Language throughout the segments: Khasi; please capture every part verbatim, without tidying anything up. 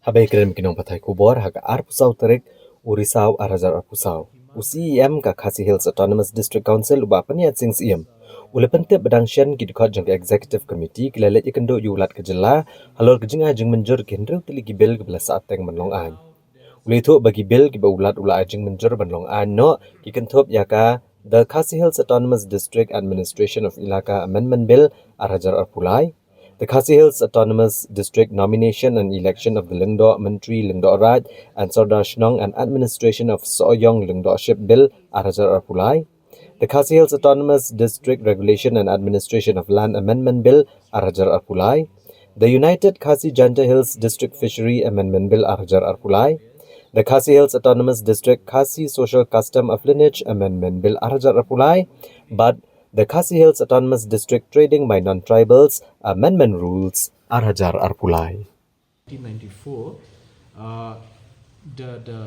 Aba ïakren ki nongpathai khubor ha ka arphew saw tarik u Risaw ar hajar arphew saw, u C E M ka Khasi Hills Autonomous District Council u Bah Pynïaid Sing Syiem u la pyntip ba dang shen ki dkhot jong ka Executive Committee ki la leit ïakynduh ïa u Lat ka jylla halor ka jingai jingmynjur ki hynriew tylli ki bill kiba la sahteng ban long aiñ. U la ïathuh ba ki bill kiba u Lat u la ai jingmynjur ban long aiñ noh ki kynthup ïa ka The Khasi Hills Autonomous District Administration of Elaka Amendment Bill ar hajar arphew lai, The Khasi Hills Autonomous District Nomination and Election of the Lyngdoh Myntri Lyngdoh Raid and Sordar Shnong and Administration of Sohiong Lyngdohship Bill ar hajar arphew lai, the Khasi Hills Autonomous District Regulation and Administration of Land Amendment Bill ar hajar arphew lai, the United Khasi Jaintia Hills District Fishery Amendment Bill ar hajar arphew lai, the Khasi Hills Autonomous District Khasi Social Custom of Lineage Amendment Bill ar hajar arphew lai, bad the Khasi Hills Autonomous District Trading by Non-Tribals Amendment Rules ar hajar arphew lai. nineteen ninety-four, uh, the the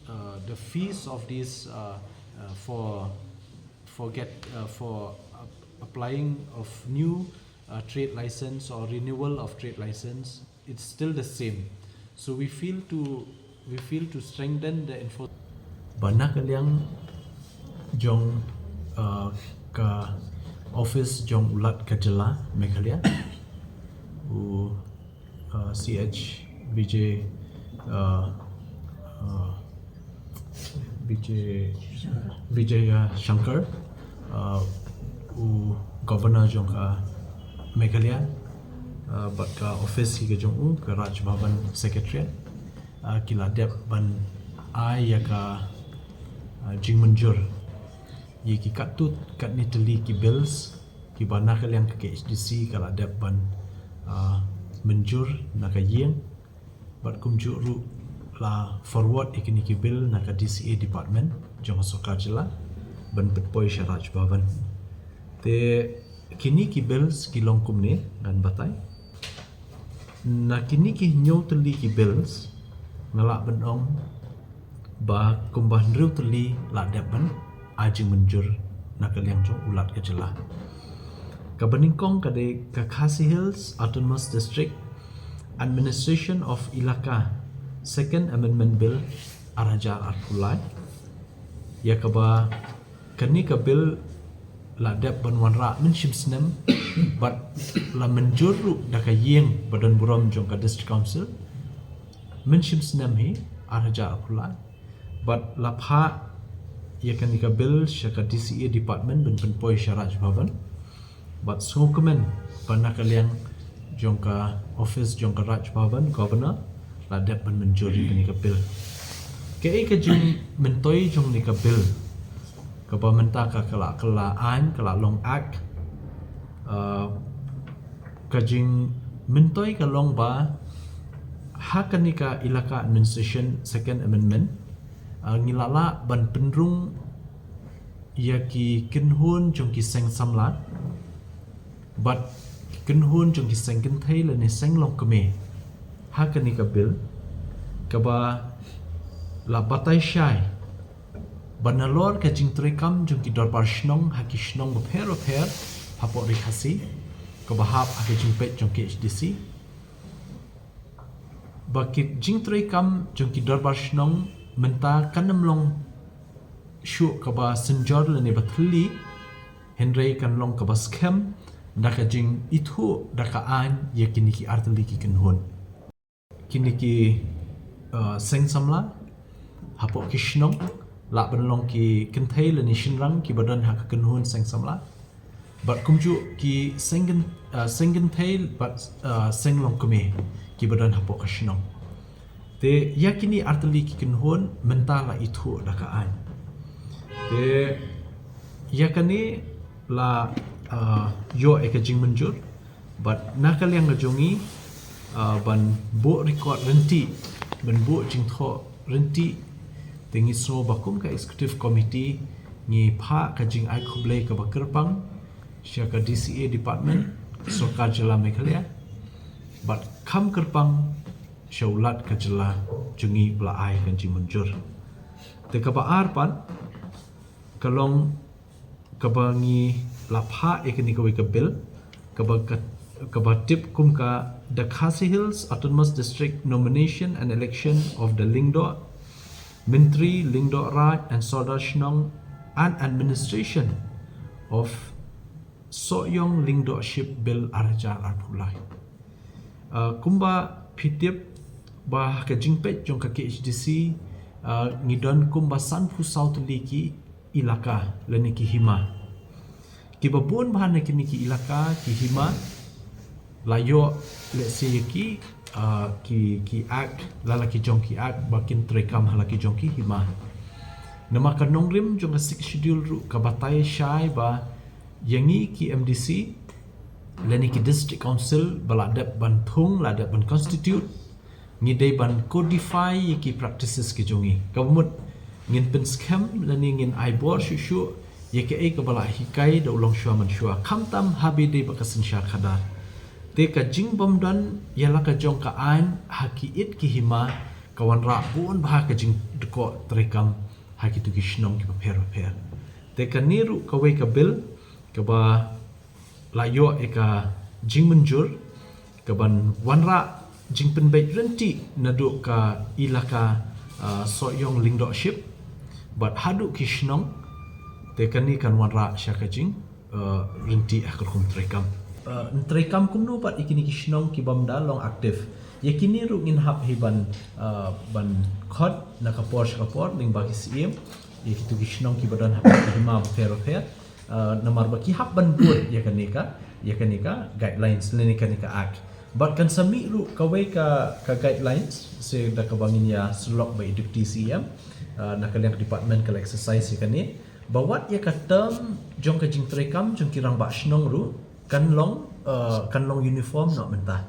uh, the fees of this uh, uh, for for get uh, for ap- applying of new uh, trade license or renewal of trade license, it's still the same. So we feel to we feel to strengthen the enforcement. Ba na ka liang jong uh, ka office jong u Lat ka jylla Meghalaya, u uh, C H Vijay uh, uh, Vijay Vijaya Shankar, uh, u Governor jong ka Meghalaya, uh, bad ka office hi ka jong u, ka Raj Bhavan Secretariat, uh, ki la dep ban ai ïa ka uh, jingmynjur ïa ki katto katne tylli ki bills kiba na ka liang ka K H D C ka la dep ban uh, mynjur na ka ïing, bad kumjuh ruh la forward ïa kine ki bill na ka D C A department jong ka sorkar jylla ban pynpoi sha Raj Bhavan. Te kine ki bills ki long kumne, ngan batai. Na kine ki hynñiew tylli ki bills nga lah ban ong ba kumba hynriew tylli la dep ban ai jingmynjur na ka liang jong u Lat ka jylla. Kaba nyngkong ka dei ka Khasi Hills Autonomous District Administration of Elaka Second Amendment Bill ar hajar arphew lai, ïa kaba kane ka bill la dep ban wanrah mynshim snem bad la mynjur ruh da ka ïing ba don burom jong ka District Council mynshim snem hi, ar hajar arphew lai, bad la phah ïa kane ka bill sha ka D C A department ban pynpoi sha Raj Bhavan. Bad sngewkmen ba na ka liang jong ka office jong ka Raj Bhavan, Governor, la dep ban mynjur ïa kane ka bill. Kaei ka jingmyntoi jong kane ka bill kaba mynta ka la, ka la aiñ, ka la long act, uh, ka jingmyntoi ka long ba ha kane ka Elaka Administration Second Amendment, uh, ngi la lah ban pynrung ïa ki kynhun jong ki seng samla bad ki kynhun jong ki seng kynthei lane seng longkmie ha kane ka bill, kaba la batai shai ba nalor ka jingtrei kam jong ki dorbar shnong ha ki shnong bapher bapher hapoh Ri Khasi, kaba hap ha ka jingpeit jong K H D C, ba ki jingtrei kam jong ki dorbar shnong mynta kan ym long shuh kaba synjor lane ba thylli, hynrei kan long kaba skhem da ka jingithuh da ka aiñ ïa kine ki artylli ki kynhun. Kine ki, uh, seng samla hapoh ki shnong, lah ban long ki kynthei lane shynrang kiba don ha ka kynhun seng samla, bad kumjuh ki seng kyn-, uh, seng kynthei bad, uh, seng longkmie kiba don hapoh ka shnong. Te ïa kine artylli ki kynhun mynta la ithuh da ka aiñ. Te ïa kane la, uh, ïoh ïa ka jingmynjur bad na ka liang ka jong ngi, uh, ban buh record ryntih, ban buh jingthoh ryntih. Te ngi sngew ba kum ka executive committee ngi phah ka jingai khublei kaba kyrpang sha ka D C A department, sorkar jylla Meghalaya, bad kham kyrpang sha u Lat ka jylla jong ngi ba la ai ka jingmynjur. Te kaba ar pat ka long kaba ngi la phah ïa kane kawei ka bill, kaba ka, Kaba tip kum ka The Khasi Hills Autonomous District Nomination and Election of the Lyngdoh, Myntri Lyngdoh Raj and Sordar Shnong and Administration of Sohiong Lyngdohship Bill ar hajar arphew lai. Uh, kumba phi tip ba ka jingpeit jong ka K H D C, uh, ngi don kumba sanphew saw tylli ki ilaka lane ki hima. Kiba bun bha na kine ki ilaka ki hima la ïoh lehse ïa ki, uh, ki, ki act, la la ki jong ki act ba kin treikam ha la ki jong ki hima. Namar ka nongrim jong ka Sixth Schedule ruh ka batai shai ba ïa ngi ki M D C lane ki District Council ba la dep ban thung, la dep ban constitute, ngi dei ban codify ïa ki practices ki jong ngi. Kaba mut ngin pynskhem lane ngin ai bor shuh shuh ïa kaei kaba la hikai da u longshuwa manshuwa, khamtam haba dei bad ka synshar khadar. Te ka jingbymdon ïa la ka jong ka aiñ ha ki it ki hima ka wanrah bun bha ka jingdkoh treikam ha kito ki shnong kiba pher bapher. Te kane ruh kawei ka bill kaba la ïoh ïa ka jingmynjur kaban wanrah jingpynbeit ryntih naduh ka ilaka, uh, Sohiong Lyngdohship bad haduh ki shnong. Te kane kan wanrah sha ka jing, uh, ryntih ha ka rukom treikam. Uh, treikam kumno bad ïa kine ki shnong kibym da long active. Ïa kine ruh ngin hap hi ban, uh, ban khot na ka por sha ka por lyngba ki siem ïa kito ki shnong kiba don ha ki hima bapher bapher. Uh, namar ba ki hap ban bud ïa kane ka, ïa kane ka guidelines lane kane ka act. Bad kan sa mih ruh kawei ka, ka guidelines se da kaba ngin ïa sylok ba i Deputy C M, uh, na ka liang ka department ka la exercise ïa kane. Ba wat ïa ka term jong ka jingtreikam jong ki rangbah shnong ruh kan long, uh, kan long uniform noh mynta.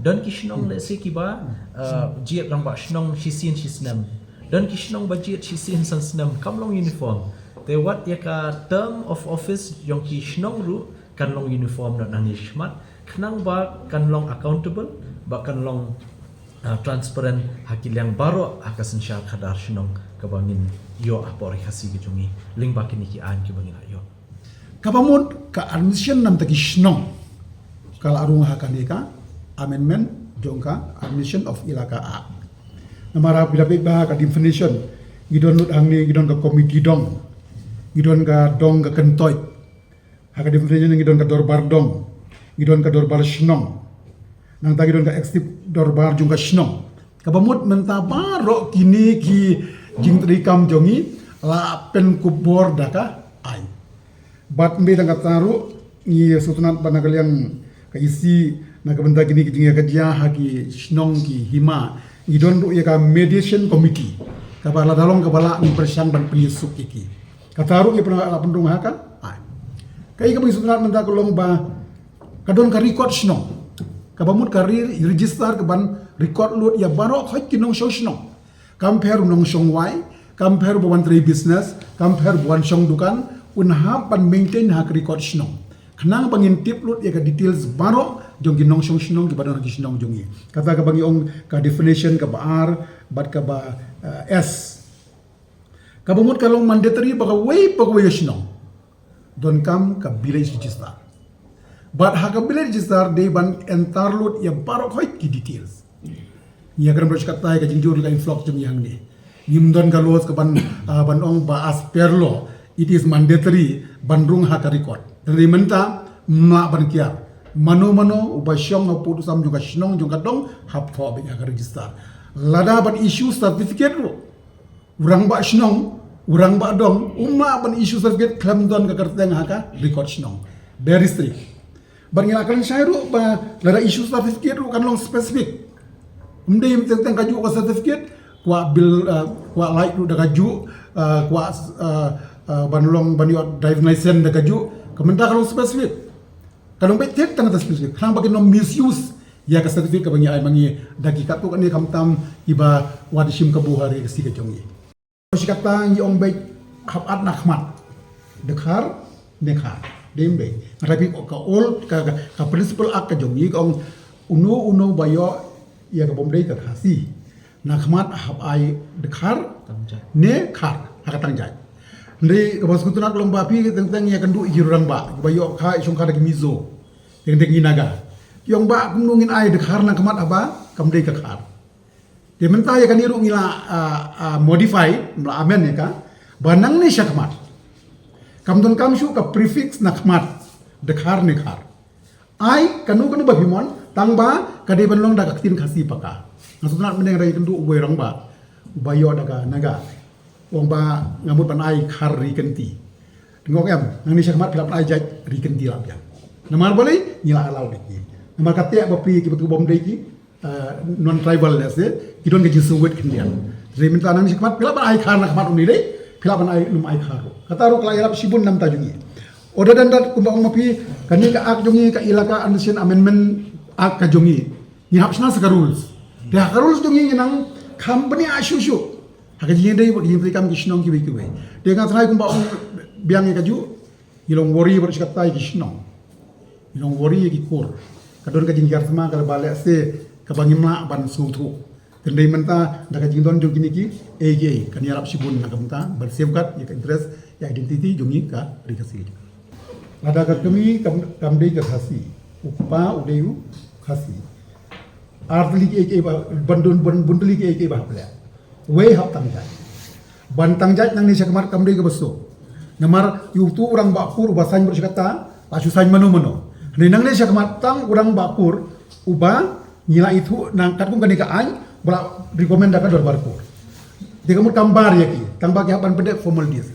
Don ki shnong lehse kiba, uh, jied rangbah shnong shisien shisnem. Don ki shnong ba jied shisien san snem, kam long uniform. Te wat ïa ka term of office jong ki shnong ruh kan long uniform noh nangne shakhmat, khnang ba kan long accountable, ba kan long, uh, transparent ha ki liang baroh ha ka synshar khadar shnong kaba ngin ïoh ha pori Khasi ka jong ngi lyngba kine ki aiñ kiba ngin ïoh. Kaba mut ka admission namar ki shnong ka la rung ha kane ka amendment jong ka Admission of Elaka Act. Namar ba phi la peit ba ka definition, ngi don lut hangne, ngi don ka committee dong, ngi don ka dong ka kyntoit. Ha ka definition ngi don ka dorbar dong, ngi don ka dorbar shnong. Nangta ngi don ka executive dorbar jong ka shnong. Kaba mut mynta baroh kine ki jingtreikam jong ngi la pynkupbor da ka aiñ. Bad ym dei tang kata ruh, ngi sngewtynnat ba na ka liang ka E C, na ka bynta kine ki jingïakajia ha ki shnong ki hima, ngi don ruh ïa ka mediation committee kaba lada long kaba lah ngin pyrshang ban pynïasuk ïa ki. Kata ruh ngi pynrung ha ka aiñ. Kaei kaba ngi sngewtynnat mynta ka long ba ka don ka record shnong. Kaba mut ka re-, register kaban record lut ïa baroh khoit ki nongshong shnong. Kam pher u nongshong wai, kam pher ba wan trei business, kam pher ba wan shong dukan, un hap ban maintain ha ka record shnong. Khnang ba ngin tip lut ïa ka details baroh jong ki nongshong shnong kiba don ha ki shnong jong ngi. Kata kaba ngi ong ka definition kaba ar bad kaba, eh, S. Kaba mut ka long mandatory ba kawei pa kawei ka shnong donkam ka village register. Bad ha ka village register dei ban enter lut ïa baroh khoit ki details. Ïa ka namar shi katta ïa ka jingjur ka influx jong ngi hangne. Ngim don ka laws kaban, ah, ban ong ba as per law it is mandatory ban rung ha ka record. Te mynta ym lah ban kiar. Mano mano uba shong hapoh u sam jong ka shnong jong ka dong hap thoh beit ha ka register. Lada ban issue certificate ruh, u rangbah shnong, u rangbah dong, um lah ban issue certificate khlem don ka kyrteng ha ka record shnong. Very strict. Bad ngi la kren shai ruh ba lada issue certificate ruh kan long specific. Ym dei teng teng kajuh ka certificate, kwah bill, uh, kwah light ruh da kajuh, uh, kwah, uh, uh, ban long ban ïoh driving license da kajuh, ka mynta ka long specific. Ka long beit teng tang kata specific. Khnang ba kin ym misuse ïa ka certificate kaba ngi ai ma ngi da ki katto katne khamtam kiba wan shim kabu ha ri ka Khasi ka jong ngi. Shi katta ngi ong beit hap at na khmat. Dkhar ne khar. Dei ym dei? Nga tharai phi ka old ka, ka, ka principal act ka jong ngi ka ong uno uno ba ïoh ïa ka bym dei ka Khasi, na khmat hap ai dkhar ne khar ha ka tang jait. Hynrei kaba sngewtynnat ka long ba phi teng teng ïakynduh ïa ki rangbah ba ïoh ka shongkha da ki Mizo. Teng teng ngi Naga. Ïong ba kumno ngin ai dkhar na khmat haba kam dei ka khar. Te mynta ïa kane ruh ngi la, ah, ah, modify, la amend ïa ka. Ba nangne sha khmat, kam don kam shuh ka prefix na khmat dkhar ne khar. Ai kano kano ba phi mon, tang ba ka dei ban long da ka ktien Khasi paka. Nga sngewtynnat mynne nga da ïakynduh uwei u rangbah uba ïoh da ka Naga. Ong ba nga mut ban ai khar ri kynti. Te nga ong em, nangne sha khmat phi lah ban ai jait ri kynti lah biang. Namar balei? Ngi la allow da ki. Namar kata ba phi ki ba tu bym dei ki, eh, non tribal lehse, ki don ka jingsngewbha khyndiat. Te mynta nangne sha khmat phi lah ban ai khar na khmat une dei, phi lah ban ai, nym ai khar ruh. Kata ruh ka la ïarap shibun na ka bynta jong ngi. Other than that, kumba ong ma phi, kane ka act jong ngi, ka Elaka Annexation Amendment Act ka jong ngi, ngi hap shna sa ka rules. Te ha ka rules jong ngi ngi nang kham bniah shuh shuh ha ka jingïadei bad ka jingtrei kam ki shnong kiwei kiwei. Te nga tharai kumba ong biang ïa kajuh, ngi long worry bad shi katta ïa ki shnong, ngi long worry ïa ki kur. Ka don ka jinghiar thma kaba lehse kaba ngim lah ban sngewthuh. Te mynta da ka jingdon jong kine kiei kiei kan ïarap shibun na ka bynta ban safeguard ïa ka interest, ïa identity jong ngi ka ri Khasi. Lada ka kmie kam, kam dei ka Khasi, u kpa u dei u Khasi, ar tylli kiei kiei ba, ban don, ban bun tylli kiei kiei ba hap leh. Wei hap tang jait. Ban tang jait nangne sha khmat kam dei kaba suk. Namar ïa utu u rangbah kur uba sign bad shi katta, la shu sign mano mano. Hynrei nangne sha khmat tang u rangbah kur uba ngi la ithuh na katkum kane ka aiñ ba la recommend da ka dorbar kur. Te ka mut kam bar ïa ki, tang ba ki hap ban pyndep formalities.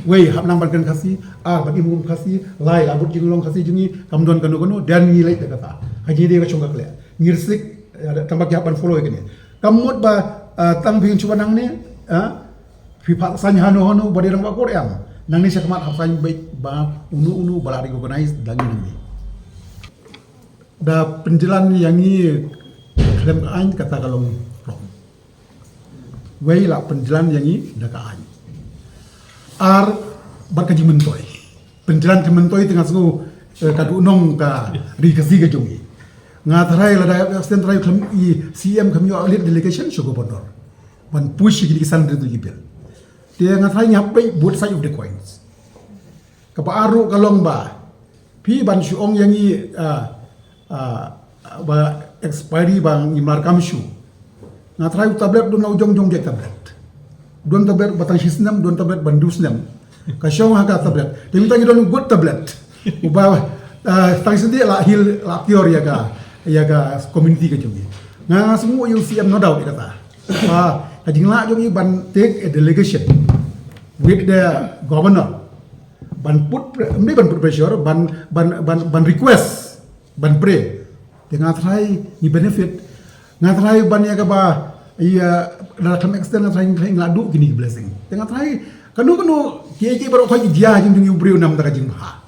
Wei hap nang ban kren Khasi, ar ban im kum Khasi, lai la bud jinglong Khasi jong ngi, kam don kano kano, dan ngi leit da kata. Ha ngi dei ka shong ka khleh. Ngi rsik, eh, tang ba ki hap ban follow ïa kane. Kam mut ba, eh, tang phi shu wan nangne, eh, phi phah sign hano hano ba dei rangbah kur, em. Nangne sha khmat hap sign beit ba uno uno ba la recognize da ngi nangne. Da pynjlan ïa ngi khlem ka aiñ kata ka long wrong. Wei la pynjlan ïa ngi da ka aiñ. Ar bad ka jingmyntoi. Pynjlan ka myntoi te nga sngew, eh, ka duhnong ka ri Khasi ka jong ngi. Nga tharai lada extend tharai khlem i C M khlem ïoh lead delegation sha governor ban push ïa kine ki san hynriew tylli ki bill. Te nga tharai ngi hap peit both side of the coins. Kaba ar ruh ka long ba phi ban shu ong ïa ngi, ah, ah, ba expiry ba ngim lah kam shu. Nga tharai u tablet don la u jong jong jait tablet. Don tablet ba tang shi snem, don tablet ba hynriew snem. Ka shong ha ka tablet. Te mynta ngi don u good tablet uba, ah, tang shi snem la heal, la cure ïa ka, ïa ka community ka jong ngi. Nga sngew ïa u C M no doubt ïa kata. Ah, ka jinglah jong ngi ban take a delegation with the governor. Ban put pre-, em dei ban put pressure, ban, ban, ban, ban request, ban pray. Te nga tharai ngi benefit. Nga tharai ban ïa kaba, ïa, lada khlem extend nga tharai ngi la duh kine ki blessing. Te nga tharai kano kano kiei kiei baroh khoit ki jia jong jong u briew namar ka jingbha.